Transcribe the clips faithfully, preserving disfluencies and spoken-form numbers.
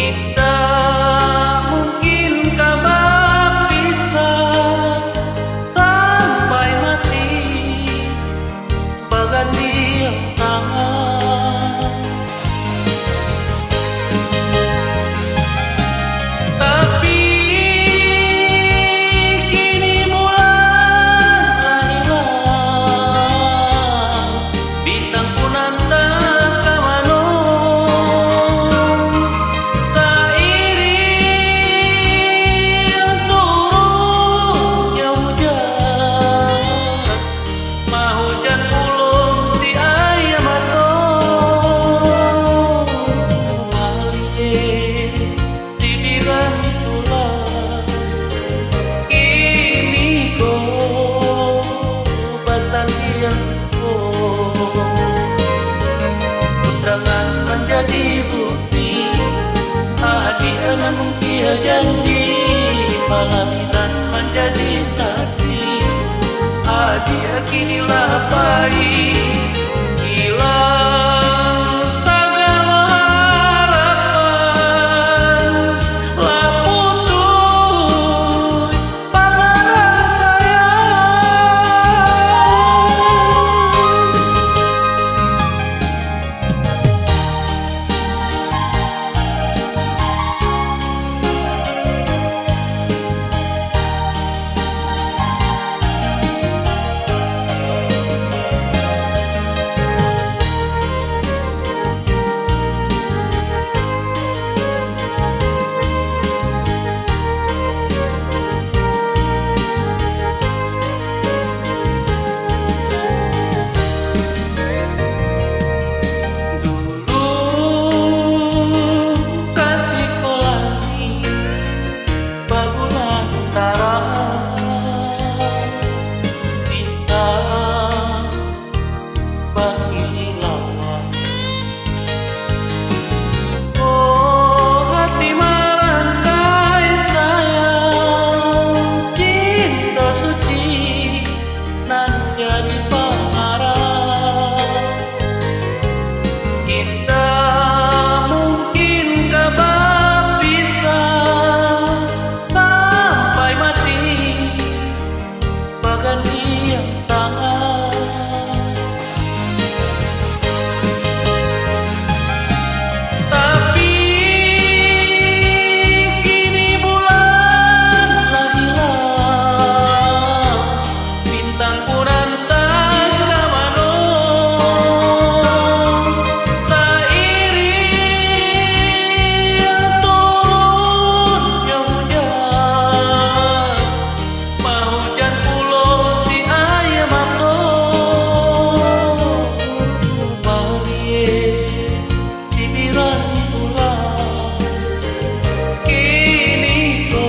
Indak mungkin ka bapisah sampai mati, bagandiang tangan. Tapi kini bulan lah ilang, bintang pun antah ka mano, sairing turunnya hujan, mahujan pulo si aia mato. Maliek cibiran pulo, kini ko basandiang ko. Undangan manjadi bukti, adiak nan mungkia janji, palaminan manjadi saksi, adiak kini lah pai. Ilang sagalo harapan, lah putuih pagarang sayang. Dulu ka sikolah ni babulan tarang, bintang bakilauan. Oh, hati marangkai sayang, cinto suci nan jadi pangarang. Indak mungkin ka bapisah sampai mati, bagandiang tangan. Tapi kini bulan lah ilang, bintang pun antah ka mano, sairing turunnyo hujan, mahujan pulo si aia mato. Maliek cibiran pulo, kini ko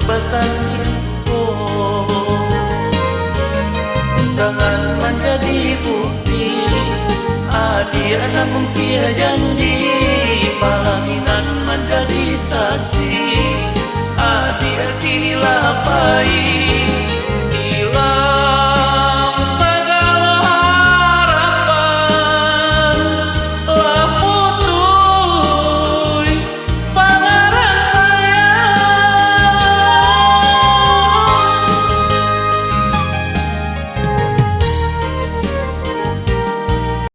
basandiang ko. Undangan manjadi bukti, adiak nan mungkia janji, palaminan manjadi saksi, adiak kini lah pai.